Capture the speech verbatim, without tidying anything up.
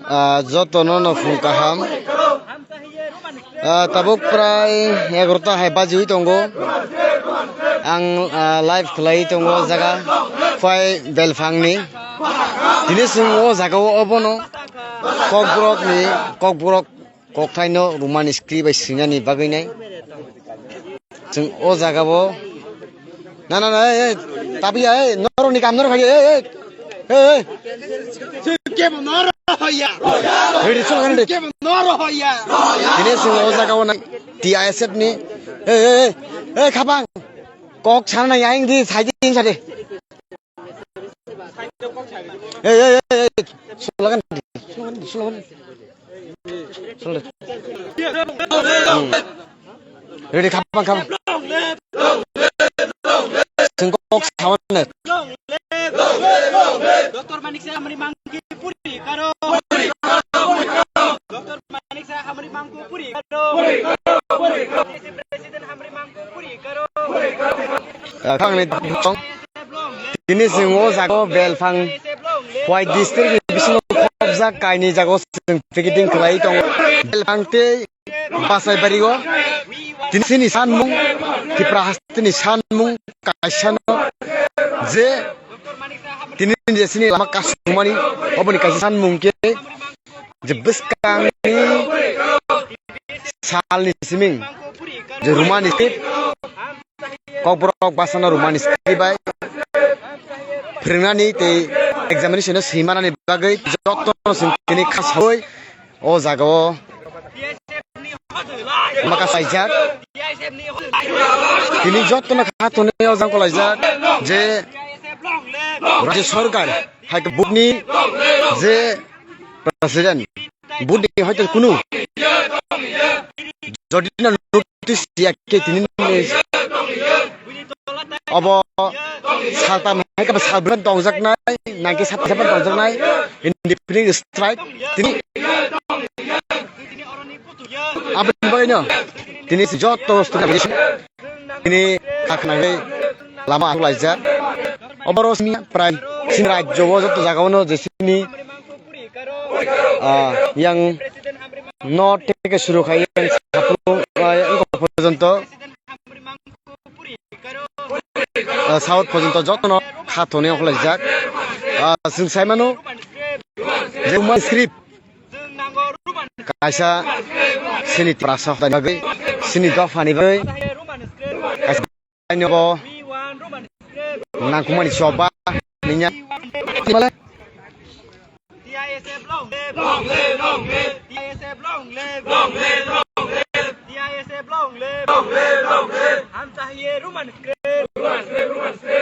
Ah, jotono no phung kaham. Ah, tabuk prai egarota hai bajiwi tongo. Ang, ah, live khlaiwi tongo o jaga Khwai Belphangni. Tini chwng o jagao obono Kokborokni, Kokborok kokthaino Roman script bai swinani bagwi nai. Chwng o jaga bo. Na, na, na, ei, ei, tabiya, ei, norok ni kam norok hai, ei, ei, ei, ei. Chwng kebo norok hoya. Ready, chwng ready. Kebo norok hoya. Tini chwng o jaga o na T I S F ni. Ei, ei, ei, ei, khapang. Kok sana na yang di, sai di, sai di. Ei, ei, ei, ei. Sulagan. Sulagan, sulagan. Sulagan. Hmm. Ready, khapang, khapang. Sengkok sawan ne. Doctor Manik Saha hamari mang ki puri karo. Doctor Manik Saha hamari mang ko puri karo. President hamari mang ko puri karo. Ah, khang ni tong. Tini chwng o jaga o Belphang Khwai district ni bisingo khobjak kainwi jaga o chwng picketing khlai tongo. Belphang tei Basaibari o tini chini sanmung, Tipra hasteni sanmung kaisa no je tini je chini lama kasumani oboni kaisa sanmung khe je bwskangni salni siming je Roman script Kokborok bwsano Roman script bai phwrwngnani tei examination o swimanani bagwi jotono chwng tini kha saui o jaga o maka saijak. Tini jotono kha tonwi o jang kolaijak je Rajya Sarkar hai khe bukni je President budi hoito kunu jodi na notice ya khe tini obo saltam hai khe salbran tongjaknai nangkhe sat sapan tongjaknai independent strike tini aboni bagwino tini joto student tini khaknangwi lama laijak oboro simi prai sini rajyo o joto jaga o no je sini ah, yang north theke shuru khai yang sapung, ah, yang porjonto, ah, south porjonto jotono kha tonwi ongkhlaijak. Ah, chwng sai mano je Roman script kaisa sini prasa hotai bagwi sini dophani bagwi kaisa Aino bo nangkukmani choba niya. T I S F long live, long live, long live. T I S F long live, long live, long live. T I S F long live, long live, long live. Ham chahiye Roman script. Roman script, Roman script.